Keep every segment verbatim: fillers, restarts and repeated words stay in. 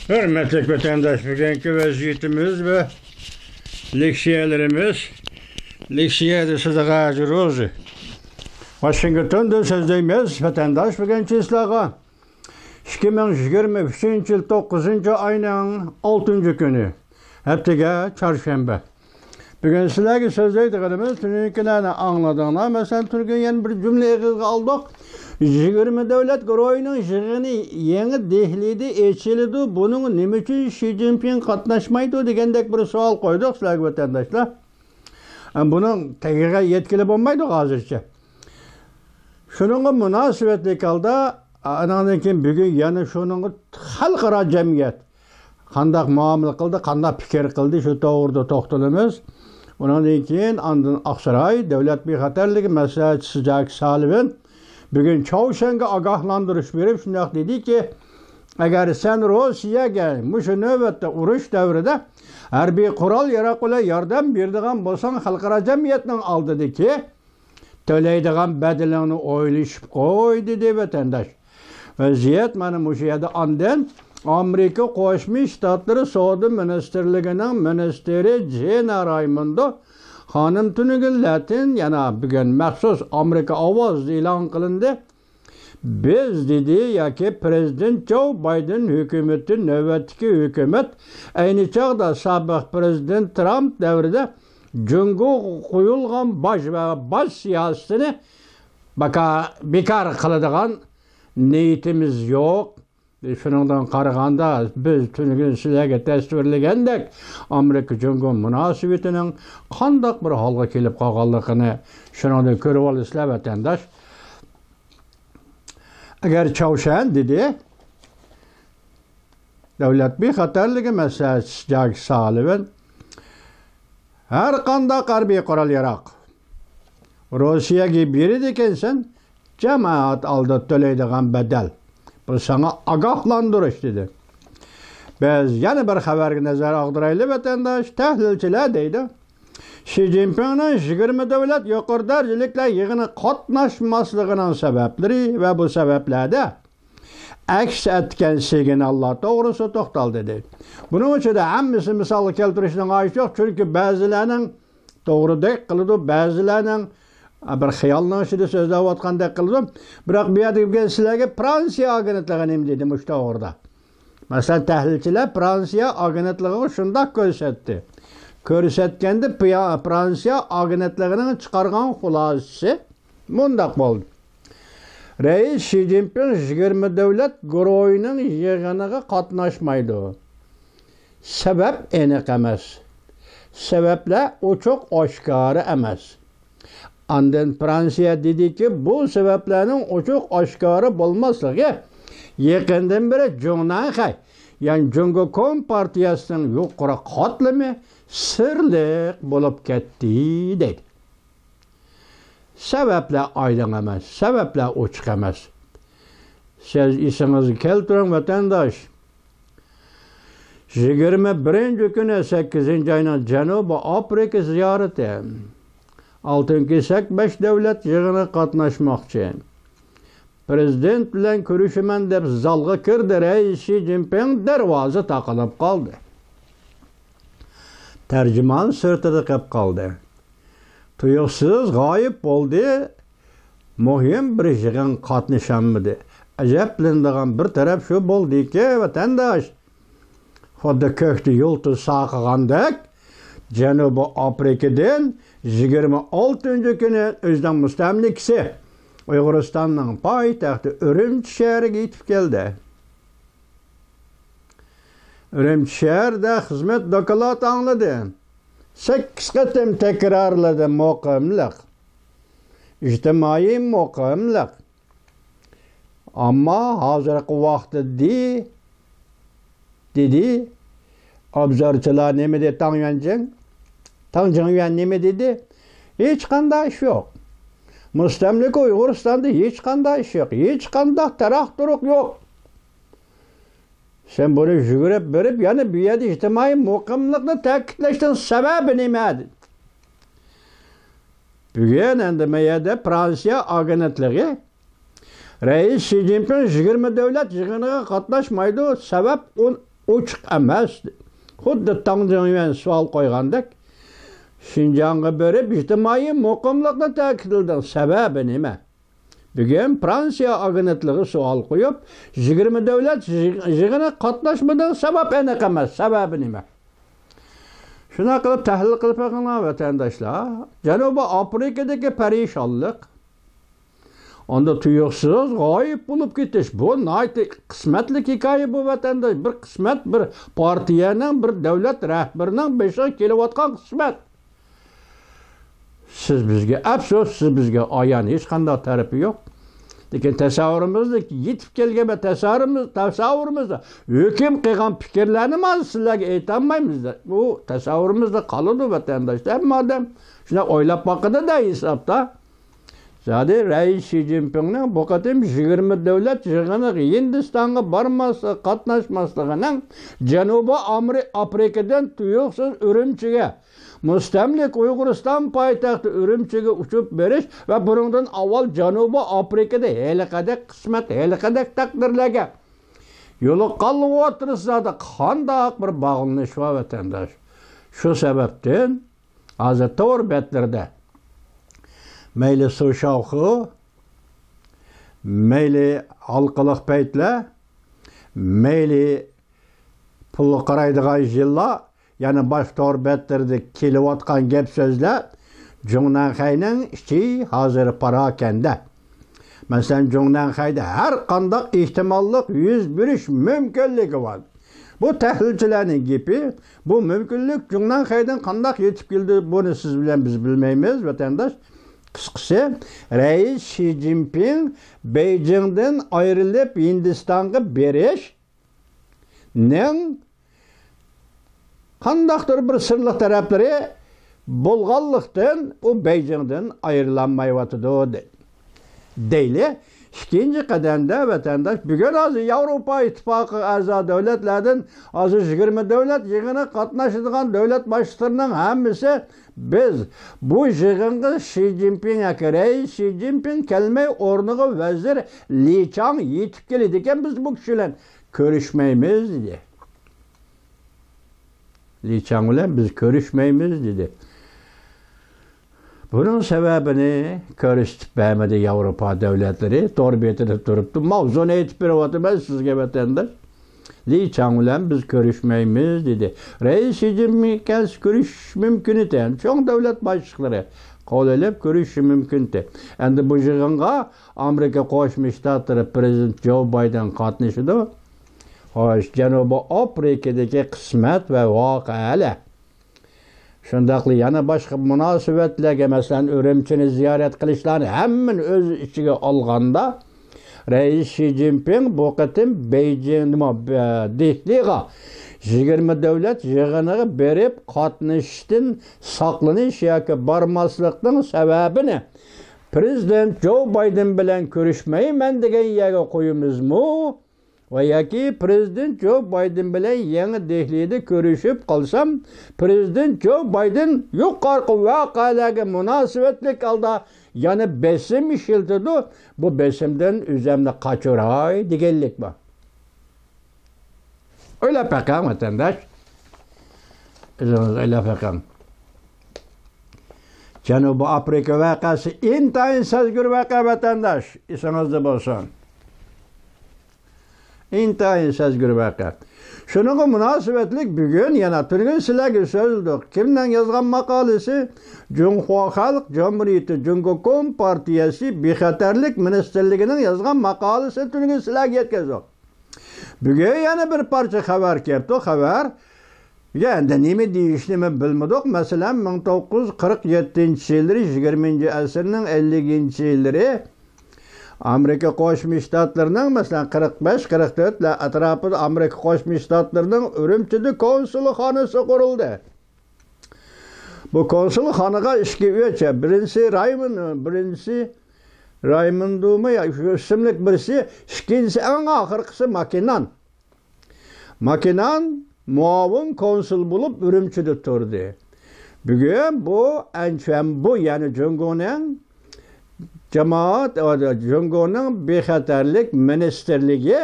ھۆرمەتلىك ۋەتەنداش، بۈگۈنكى ۋەزىيىتىمىز ۋە لېكسىيەلىرىمىز. لېكسىيەدە سىدىق ھاجى روزى. ۋاشىنگتوندىن سۆزلەيمىز، ۋەتەنداش. بۈگۈن چىسلاغا ئىككى مىڭ يىگىرمە ئۈچىنچى يىل توققۇزىنچى ئاينىڭ ئالتىنچى كۈنى، ھەپتىگە چارشەنبە. بۈگۈن سىلەرگە سۆزلەيدىغىنىمىز، تۈنۈگۈنكىلەرنى ئاڭلىدىڭلار. مەسىلەن، تۈنۈگۈن يەنە بىر جۈملە ئېغىزغا ئالدۇق. يىگىرمە دۆلەت گۇرۇھىنىڭ يىغىنى يېڭى دېھلىدە ئېچىلىدۇ. بۇنىڭغا نېمە ئۈچۈن شى جىنپىڭ قاتناشمايدۇ دېگەندەك بىر سوئال قويدۇق سىلەرگە، ۋەتەنداشلار. بۇنىڭ تېگىگە يەتكىلى بولمايدۇ ھازىرچە. شۇنىڭغا مۇناسىۋەتلىك ھالدا، ئانىڭدىن كېيىن بۈگۈن يەنە شۇنىڭغا خەلقئارا جەمئىيەت قانداق مۇئامىلە قىلدى، قانداق پىكىر قىلدى، شۇ توغرىدا توختىلىمىز. ئۇنىڭدىن كېيىن ئاندىن ئاقساراي دۆلەت بىخەتەرلىكى مەسلىھەتچىسى جاك سالىۋان بۈگۈن چاۋشيەنگە ئاگاھلاندۇرۇش بېرىپ، شۇنداق دېدىكى، ئەگەر سەن روسىيەگە مۇشۇ نۆۋەتتە ئۇرۇش دەۋرىدە ھەربىي قورال ياراغ بىلەن ياردەم بېرىدىغان بولساڭ، خەلقئارا جەمئىيەتنىڭ ئالدىدىكى تۆلەيدىغان بەدىلىڭنى ئويلىشىپ قوي، دېدى ۋەتەنداش. ۋەزىيەت مانا مۇشۇ يەردە. ئاندىن ئامېرىكا قوشما شتاتلىرى سودا مىنىستىرلىكىنىڭ مىنىستىرى جىنا رايموندو خانىم تۈنۈگۈن لاتىن، يەنە بۈگۈن مەخسۇس ئامېرىكا ئاۋازىدا ئېلان قىلىندى. بىز، دېدى، ياكى پىرېزىدېنت جو بايدېن ھۆكۈمىتى نۆۋەتتىكى ھۆكۈمەت، ئەينى چاغدا سابىق پىرېزىدېنت ترامپ دەۋرىدە جۇڭگوغا قويۇلغان باج ۋە باج سىياسىتىنى باكا-، بىكار قىلىدىغان نىيىتىمىز يوق. شۇنىڭدىن قارىغاندا، بىز تۈنۈگۈن سىلەرگە تەسۋىرلىگەندەك ئامېرىكا جۇڭگو مۇناسىۋىتىنىڭ قانداق بىر ھالغا كېلىپ قالغانلىقىنى شۇنىڭدىن كۆرۈۋالىسىلەر، ۋەتەنداش. ئەگەر چاۋشيەن، دېدى دۆلەت بىخەتەرلىكى مەسلىھەتچىسى جاك سالىۋان، ھەر قانداق ھەربىي قورال ياراغ روسىيەگە بېرىدىكەنسەن، جامائەت ئالدىدا تۆلەيدىغان بەدەل. بۇ ساڭا ئاگاھلاندۇرۇش، دېدى. بىز يەنە بىر خەۋەرگە نەزەر ئاغدۇرايلى، ۋەتەنداش. تەھلىلچىلەر دەيدۇ، شى جىنپىڭنىڭ يىگىرمە دۆلەت يۇقىرى دەرىجىلىكلەر يىغىنىغا قاتناشماسلىقىنىڭ سەۋەبلىرى ۋە بۇ سەۋەبلەردە ئەكس ئەتكەن سىگناللار توغرىسىدا توختالدى، دېدى. بۇنىڭ ئىچىدە ھەممىسىنى مىسالغا كەلتۈرۈشنىڭ ھاجىتى يوق، چۈنكى بەزىلەرنىڭ توغرىدەك قىلىدۇ، بەزىلەرنىڭ بىر خىيالنىڭ ئىچىدە سۆزلەۋاتقاندەك قىلىدۇ. بىراق بۇ يەردە بۈگۈن سىلەرگە فرانسىيە ئاگېنتلىقى نېمە دېدى مۇشۇ توغرىدا؟ مەسىلەن، تەھلىلچىلەر فرانسىيە ئاگېنتلىقىغا شۇنداق كۆرسەتتى. كۆرسەتكەندە، پىيا-، فرانسىيە ئاگېنتلىقىنىڭ چىقارغان خۇلاسىسى مۇنداق بولدى. رەئىس شى جىنپىڭ يىگىرمە دۆلەت گۇرۇھىنىڭ يىغىنىغا قاتناشمايدۇ. سەۋەب ئېنىق ئەمەس. سەۋەبلەر ئوچۇق ئاشكارا ئەمەس. ئاندىن فرانسىيە دېدىكى، بۇ سەۋەبلەرنىڭ ئوچۇق ئاشكارا بولماسلىقى يېقىندىن بېرى جۇڭنەنخەي، يەنى جۇڭگو كومپارتىيەسىنىڭ يۇقىرى قاتلىمى سىرلىق بولۇپ كەتتى، دەيدۇ. سەۋەبلەر ئايدىڭ ئەمەس، سەۋەبلەر ئوچۇق ئەمەس. سىز ئېسىڭىزگە كەلتۈرۈڭ، ۋەتەنداش. يىگىرمە بىرىنچى كۈنى سەككىزىنچى ئاينىڭ جەنۇبىي ئافرىقا زىيارىتى. ئالتۇن كېسەك بەش دۆلەت يىغىنىغا قاتناشماقچى. پىرېزىدېنت بىلەن كۆرۈشىمەن دەپ زالغا كىردى، رەئىس شى جىنپىڭ دەرۋازا تاقىلىپ قالدى. تەرجىمان سىرتىدا قېلىپ قالدى. تۇيۇقسىز غايىب بولدى. مۇھىم بىر يىغىنغا قاتنىشالمىدى. ئەجەبلىنىدىغان بىر تەرەپ شۇ بولدىكى، ۋەتەنداش، خۇددى كۆكتە يۇلتۇز ساقىغاندەك، جەنۇبىي ئافرىقىدىن يىگىرمە ئالتىنچى كۈنى ئۆزىنىڭ مۇستەملىكىسى ئۇيغۇرىستاننىڭ پايتەختى ئۈرۈمچى شەھىرىگە يېتىپ كەلدى. ئۈرۈمچى شەھىرىدە خىزمەت دوكلات ئاڭلىدى. سەككىز قېتىم تەكرارلىدى مۇقىملىق، ئىجتىمائىي مۇقىملىق. ئەمما ھازىرقى ۋاقىتتا، دېدى، ئوبزورچىلار نېمە دېدى؟ تاڭ يۈەنجىڭ، تاڭ جىڭيۈەن نېمە دېدى؟ ھېچقانداق ئىش يوق. مۇستەملىكە ئۇيغۇرىستاندا ھېچقانداق ئىش يوق. ھېچقانداق تەرەق-تۇرۇق يوق. سەن بۇنى يۈگۈرۈپ بېرىپ، يەنە بۇ يەردە ئىجتىمائىي مۇقىملىقنى تەكىتلەشنىڭ سەۋەبى نېمە؟ بۈگۈن ئەمدى ما يەردە فرانسىيە ئاگېنتلىقى، رەئىس شى جىنپىڭ يىگىرمە دۆلەت يىغىنىغا قاتناشمايدۇ، سەۋەب ئۇ-، ئوچۇق ئەمەس. خۇددى تاڭ جىڭيۈەن سوئال قويغاندەك، شىنجاڭغا بېرىپ ئىجتىمائىي مۇقىملىقنى تەكىتلىدىڭ. سەۋەبى نېمە؟ بۈگۈن فرانسىيە ئاگېنتلىقى سوئال قويۇپ، يىگىرمە دۆلەت يىغ-، يىغىنىغا قاتناشمىدىڭ، سەۋەب ئېنىق ئەمەس. سەۋەبى نېمە؟ شۇنداق قىلىپ تەھلىل قىلىپ بېقىڭلار، ۋەتەنداشلار. جەنۇبىي ئافرىقىدىكى پەرىشانلىق، ئاندا تۇيۇقسىز غايىب بولۇپ كېتىش، بۇ ناھايىتى قىسمەتلىك ھېكايە بۇ، ۋەتەنداش. بىر قىسمەت، بىر پارتىيەنىڭ، بىر دۆلەت رەھبىرىنىڭ بېشىغا كېلىۋاتقان قىسمەت. سىز بىزگە ئەپسۇس، سىز بىزگە ئايان، ھېچقانداق تەرىپى يوق. لېكىن تەسەۋۋۇرىمىزدا يېتىپ كەلگەن ۋە تەسەۋۋۇرىمىز، تەسەۋۋۇرىمىزدا ھۆكۈم قىلغان پىكىرلەرنىمۇ ھازىر سىلەرگە ئېيتالمايمىز. بۇ تەسەۋۋۇرىمىزدا قالىدۇ، ۋەتەنداشلار. ھەممە ئادەم شۇنداق ئويلاپ باقىدۇ-دە ھېسابتا. زادى رەئىس شى جىنپىڭنىڭ بۇ قېتىم يىگىرمە دۆلەت يىغىنىغا ھىندىستانغا بارماسلىق، قاتناشماسلىقىنىڭ جەنۇبىي ئامرى-، ئافرىقىدىن تۇيۇقسىز ئۈرۈمچىگە، مۇستەملىكە ئۇيغۇرىستان پايتەختى ئۈرۈمچىگە ئۇچۇپ بېرىش ۋە بۇنىڭدىن ئاۋۋال جەنۇبىي ئافرىقىدا ھېلىقىدەك قىسمەت، ھېلىقىدەك تەقدىرلەرگە يولۇققانلىقى ئوتتۇرىسىدا قانداق بىر باغلىنىش بار، ۋەتەنداش؟ شۇ سەۋەبتىن ھازىر تور بەتلىرىدە مەيلى سۇشاۋخۇ، مەيلى ھالقىلىق پەيتلەر، مەيلى پۇلغا قارايدىغان يىللار، يەنە باشقا تور بەتلىرىدە كېلىۋاتقان گەپ سۆزلەر، جۇڭنەنخەينىڭ ئىچى ھازىر پاراكەندە. مەسىلەن، جۇڭنەنخەيدە ھەر قانداق ئېھتىماللىق يۈز بېرىش مۇمكىنلىكى بار. بۇ تەھلىلچىلەرنىڭ گېپى. بۇ مۇمكىنلىك جۇڭنەنخەيدىن قانداق يېتىپ كېلىدۇ، بۇنى سىز بىلەن بىز بىلمەيمىز، ۋەتەنداش. قىسقىسى، رەئىس شى جىنپىڭ بېيجىڭدىن ئايرىلىپ ھىندىستانغا بېرىشنىڭ قانداقتۇر بىر سىرلىق تەرەپلىرى بولغانلىقتىن، ئۇ بېيجىڭدىن ئايرىلالمايۋاتىدۇ، دە-، دەيلى. ئىككىنچى قەدەمدە، ۋەتەنداش، بۈگۈن ھازىر ياۋروپا ئىتتىپاقىغا ئەزا دۆلەتلەردىن ھازىر يىگىرمە دۆلەت يىغىنىغا قاتنىشىدىغان دۆلەت باشلىقلىرىنىڭ ھەممىسى، بىز بۇ يىغىنغا شى جىنپىڭ ياكى رەئىس شى جىنپىڭ كەلمەي، ئورنىغا ۋەزىر لى چاڭ يېتىپ كېلىدىكەن، بىز بۇ كىشى بىلەن كۆرۈشمەيمىز، دېدى. لى چاڭ بىلەن بىز كۆرۈشمەيمىز، دېدى. بۇنىڭ سەۋەبىنى كۆرسىتىپ بەرمىدى ياۋروپا دۆلەتلىرى. تور بېتىدە تۇرۇپتۇ. ماۋزۇنى ئېيتىپ بېرىۋاتىمەن سىزگە، ۋەتەنداش. لى چاڭ بىلەن بىز كۆرۈشمەيمىز، دېدى. رەئىس شى جىنپىڭ كەلسە كۆرۈشۈش مۇمكىن ئىدى. چوڭ دۆلەت باشلىقلىرى قول ئېلىپ كۆرۈشۈشى مۇمكىن ئىدى. ئەمدى بۇ يىغىنغا ئامېرىكا قوشما شتاتلىرى پرېزىدېنت جو بايدېن قاتنىشىدۇ. خوش، جەنۇبىي ئافرىكىدىكى قىسمەت ۋە ۋەقەلەر، شۇنداقلا يەنە باشقا مۇناسىۋەتلەرگە، مەسىلەن، ئۈرۈمچىنى زىيارەت قىلىشلارنى ھەممىنى ئۆز ئىچىگە ئالغاندا، رەئىس شى جىنپىڭ بۇ قېتىم بېيجىڭ، نېمە، بە-، دېھلىغا يىگىرمە دۆلەت يىغىنىغا بېرىپ قاتنىشىشتىن ساقلىنىش ياكى بارماسلىقنىڭ سەۋەبىنى پرېزىدېنت جو بايدېن بىلەن كۆرۈشمەيمەن دېگەن يەرگە قويىمىزمۇ؟ ۋە ياكى پرېزىدېنت جو بايدېن بىلەن يېڭى دېھلىدا كۆرۈشۈپ قالسام، پرېزىدېنت جو بايدېن يۇقىرىقى ۋەقەلەرگە مۇناسىۋەتلىك ھالدا يەنە بېسىم ئىشلىتىدۇ، بۇ بېسىمدىن ئۆزۈمنى قاچۇراي دېگەنلىكمۇ؟ ئويلاپ بېقىڭ، ۋەتەنداش. ئۆزىڭىز ئويلاپ بېقىڭ. جەنۇبىي ئافرىقا ۋەقەسى ئىنتايىن سەزگۈر ۋەقە، ۋەتەنداش. ئېسىڭىزدە بولسۇن. ئىنتايىن سەزگۈر ۋەقە. شۇنىڭغا مۇناسىۋەتلىك بۈگۈن يەنە تۈنۈگۈن سىلەرگە سۆزلىدۇق. كىمنىڭ يازغان ماقالىسى؟ جۇڭخۇا خەلق جۇمھۇرىيىتى جۇڭگو كومپارتىيەسى بىخەتەرلىك مىنىستىرلىكىنىڭ يازغان ماقالىسى، تۈنۈگۈن سىلەرگە يەتكۈزدۇق. بۈگۈن يەنە بىر پارچە خەۋەر كەپتۇ، خەۋەر. يا، ئەمدى نېمە دېيىشنىمۇ بىلمىدۇق. مەسىلەن، مىڭ توققۇز يۈز قىرىق يەتتىنچى يىللىرى، يىگىرمىنچى ئەسىرنىڭ ئەللىكىنچى يىللىرى ئامېرىكا قوشما شتاتلىرىنىڭ، مەسىلەن، قىرىق بەش، قىرىق تۆت ئەتراپىدا ئامېرىكا قوشما شتاتلىرىنىڭ ئۈرۈمچىدە كونسۇلخانىسى قۇرۇلدى. بۇ كونسۇلخانىغا ئىككى، ئۈچ، بىرىنچىسى رايمون، بىرىنچىسى رايموندمۇ، يا شۇ ئىسىملىك بىرسى، ئىككىنچىسى، ئەڭ ئاخىرقىسى ماكىنان. ماكىنان مۇئاۋىن كونسۇل بولۇپ ئۈرۈمچىدە تۇردى. بۈگۈن بۇ ئەنچۈەن بۇ، يەنى جۇڭگونىڭ جامائەت، جۇڭگونىڭ بىخەتەرلىك مىنىستىرلىكى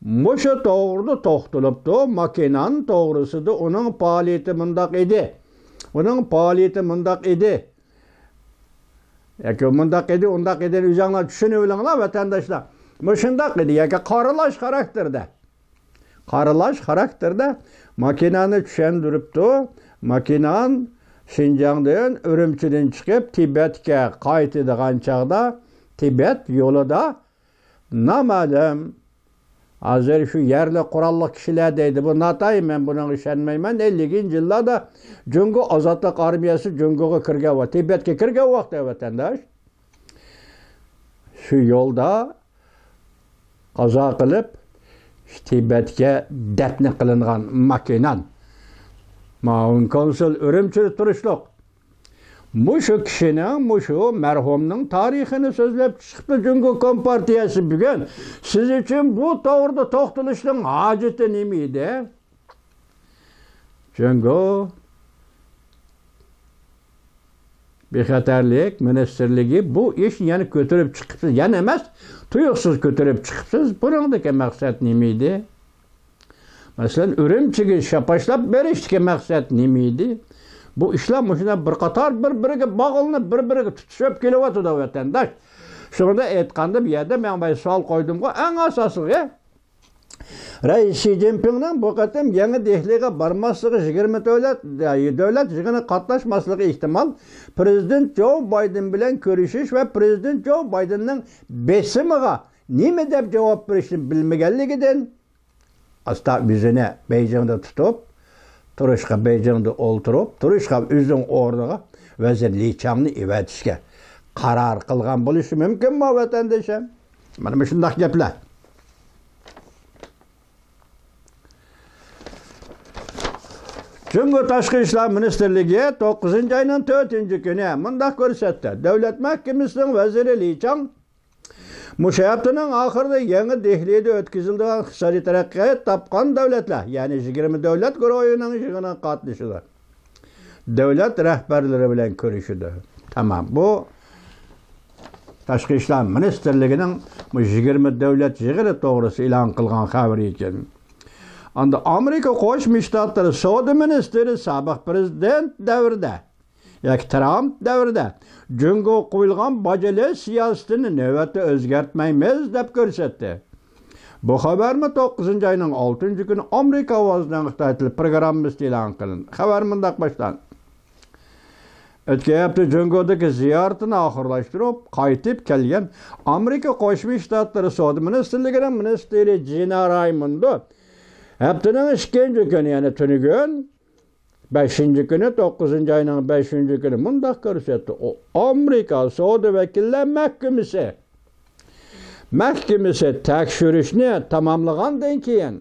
مۇشۇ توغرىدا توختىلىپتۇ. ماكىنان توغرىسىدا ئۇنىڭ پائالىيىتى مۇنداق ئىدى. ئۇنىڭ پائالىيىتى مۇنداق ئىدى. ياكى مۇنداق ئىدى، ئۇنداق ئىدى، ئۆزۈڭلار چۈشىنىۋېلىڭلار، ۋەتەنداشلار. مۇشۇنداق ئىدى ياكى قارىلاش خاراكتېرىدە. قارىلاش خاراكتېرىدە ماكىنانى چۈشەندۈرۈپتۇ. ماكىنان شىنجاڭدىن، ئۈرۈمچىدىن چىقىپ، تىبەتكە قايتىدىغان چاغدا، تىبەت يولىدا نامەلۇم. ھازىر شۇ يەرلىك قوراللىق كىشىلەر دەيدۇ، بۇ ناتايىن، مەن بۇنىڭغا ئىشەنمەيمەن. ئەللىكىنچى يىللاردا جۇڭگو ئازادلىق ئارمىيەسى جۇڭگوغا كىرگەن ۋاقىت، تىبەتكە كىرگەن ۋاقىت، ۋەتەنداش. شۇ يولدا قازا قىلىپ، تىبەتكە دەپنە قىلىنغان ماكىنان. ماۋۇن كونسۇل ئۈرۈمچىدە تۇرۇشلۇق. مۇشۇ كىشىنىڭ، مۇشۇ مەرھۇمنىڭ تارىخىنى سۆزلەپ چىقىپتۇ جۇڭگو كومپارتىيەسى بۈگۈن. سىز ئۈچۈن بۇ توغرىدا توختىلىشنىڭ ھاجىتى نېمە ئىدى؟ جۇڭگو بىخەتەرلىك مىنىستىرلىكى بۇ ئىشنى يەنە كۆتۈرۈپ چىقىپسىز. يەنە ئەمەس، تۇيۇقسىز كۆتۈرۈپ چىقىپسىز. بۇنىڭدىكى مەقسەت نېمە ئىدى؟ مەسىلەن، ئۈرۈمچىگە شاپاشلاپ بېرىشتىكى مەقسەت نېمە ئىدى؟ بۇ ئىشلار مۇشۇنداق بىر قاتار بىر-بىرىگە باغلىنىپ، بىر-بىرىگە تۇتىشىپ كېلىۋاتىدۇ، ۋەتەنداش. شۇڭا ئېيتقاندا، بۇ يەردە مەن بايا سوئال قويدۇمغۇ، ئەڭ ئاساسلىقى، رەئىس شى جىنپىڭنىڭ بۇ قېتىم يېڭى دېھلىغا بارماسلىقى، يىگىرمە دۆلەت، دۆلەت يىغىنىغا قاتناشماسلىقى ئېھتىمال، پىرېزىدېنت جو بايدېن بىلەن كۆرۈشۈش ۋە پىرېزىدېنت جو بايدېننىڭ بېسىمىغا نېمە دەپ جاۋاب بېرىشنى بىلمىگەنلىكىدىن، ئاستا ئۆزىنى بېيجىڭدا تۇتۇپ تۇرۇشقا، بېيجىڭدا ئولتۇرۇپ تۇرۇشقا، ئۆزىنىڭ ئورنىغا ۋەزىر لى چاڭنى ئېۋەتىشكە قارار قىلغان بولۇشى مۇمكىنمۇ، ۋەتەندىشىم؟ مانا مۇشۇنداق گەپلەر. جۇڭگو تاشقى ئىشلار مىنىستىرلىكى توققۇزىنچى ئاينىڭ تۆتىنچى كۈنى مۇنداق كۆرسەتتى: دۆلەت مەھكىمىسىنىڭ ۋەزىرى لى چاڭ مۇشۇ ھەپتىنىڭ ئاخىرىدا يېڭى دېھلىدە ئۆتكۈزۈلىدىغان ئىقتىسادىي تەرەققىيات تاپقان دۆلەتلەر، يەنى يىگىرمە دۆلەت گۇرۇھىنىڭ يىغىنىغا قاتنىشىدۇ. دۆلەت رەھبەرلىرى بىلەن كۆرۈشىدۇ. تامام. بۇ تاشقى ئىشلار مىنىستىرلىكىنىڭ بۇ يىگىرمە دۆلەت يىغىنى توغرىسىدا ئېلان قىلغان خەۋىرى ئىكەن. ئاندىن ئامېرىكا قوشما شتاتلىرى سودا مىنىستىرى سابىق پىرېزىدېنت دەۋرىدە ياكى ترامپ دەۋرىدە جۇڭگوغا قويۇلغان باج ئېلىش سىياسىتىنى نۆۋەتتە ئۆزگەرتمەيمىز، دەپ كۆرسەتتى. بۇ خەۋەرمۇ توققۇزىنچى ئاينىڭ ئالتىنچى كۈنى ئامېرىكا ئاۋازىنىڭ خىتاي تىلى پروگراممىسىدا ئېلان قىلىندى. خەۋەر مۇنداق باشلاندى. ئۆتكەن ھەپتە جۇڭگودىكى زىيارىتىنى ئاخىرلاشتۇرۇپ، قايتىپ كەلگەن ئامېرىكا قوشما شتاتلىرى سودا مىنىستىرلىكىنىڭ مىنىستىرى جىنا رايموندو ھەپتىنىڭ ئىككىنچى كۈنى، يەنى تۈنۈگۈن، بەشىنچى كۈنى، توققۇزىنچى ئاينىڭ بەشىنچى كۈنى مۇنداق كۆرسەتتى. ئۇ ئامېرىكا سودا ۋەكىللەر مەھكىمىسى، مەھكىمىسى تەكشۈرۈشنى تاماملىغاندىن كېيىن،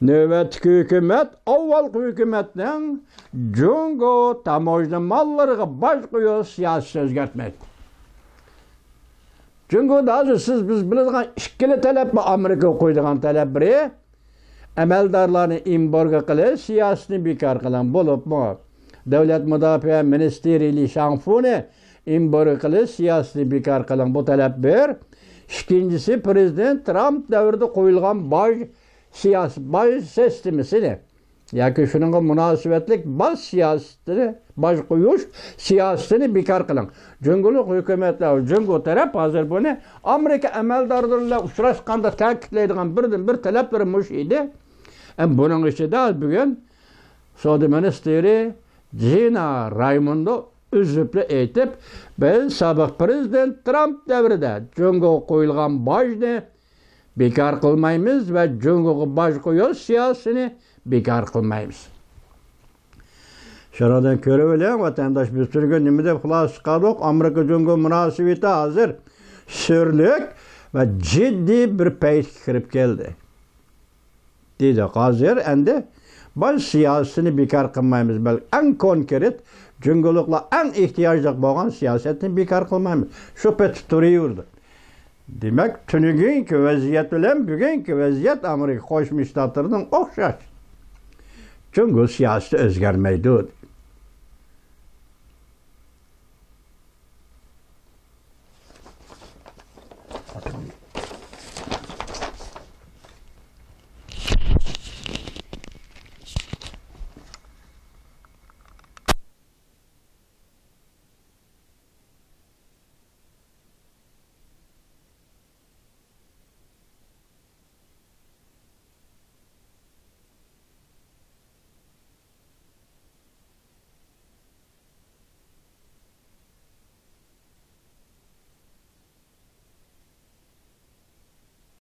نۆۋەتتىكى ھۆكۈمەت ئاۋۋالقى ھۆكۈمەتنىڭ جۇڭگو تاموژنا ماللىرىغا باج قويۇش سىياسىتىنى ئۆزگەرتمەيدۇ. جۇڭگودا ھازىر سىز، بىز بىلىدىغان ئىككىلا تەلەپ بار، ئامېرىكىغا قويىدىغان تەلەپ بىرى، ئەمەلدارلارنى ئېمبارگو قىلىش سىياسىتىنى بىكار قىلىڭ، بولۇپمۇ دۆلەت مۇداپىئە مىنىستىرى لى شاڭفۇنى ئېمبارگو قىلىش سىياسىتىنى بىكار قىلىڭ، بۇ تەلەپ بىر. ئىككىنچىسى، پىرېزىدېنت ترامپ دەۋرىدە قويۇلغان باج سىياسىي، باج سىستېمىسىنى ياكى شۇنىڭغا مۇناسىۋەتلىك باج سىياسىتىنى، باج قويۇش سىياسىتىنى بىكار قىلىڭ. جۇڭگولۇق ھۆكۈمەتلەر، جۇڭگو تەرەپ ھازىر بۇنى ئامېرىكا ئەمەلدارلىرى بىلەن ئۇچراشقاندا تەكىتلەيدىغان بىردىنبىر تەلەپلىرى مۇشۇ ئىدى. ئەم، بۇنىڭ ئىچىدە بۈگۈن سودا مىنىستىرى جىنا رايموندو ئۈزۈپلا ئېيتىپ، بىز سابىق پىرېزىدېنت ترامپ دەۋرىدە جۇڭگوغا قويۇلغان باجنى بىكار قىلمايمىز ۋە جۇڭگوغا باج قويۇش سىياسىتىنى بىكار قىلمايمىز. شۇنىڭدىن كۆرۈۋېلىڭ، ۋەتەنداش، بىز تۈنۈگۈن نېمە دەپ خۇلاسە چىقاردۇق؟ ئامېرىكا جۇڭگو مۇناسىۋىتى ھازىر سۈرلۈك ۋە جىددىي بىر پەيتكە كىرىپ كەلدى. دېدۇق، ھازىر ئەمدى باج سىياسىتىنى بىكار قىلمايمىز، بەلكى ئەڭ كونكرېت، جۇڭگولۇقلار ئەڭ ئېھتىياجلىق بولغان سىياسەتنى بىكار قىلمايمىز. شۇ پېتى تۇرۇۋېرىدۇ. دېمەك، تۈنۈگۈنكى ۋەزىيەت بىلەن بۈگۈنكى ۋەزىيەت ئامېرىكا قوشما شتاتلىرىنىڭ ئوخشاش. جۇڭگو سىياسىتى ئۆزگەرمەيدۇ.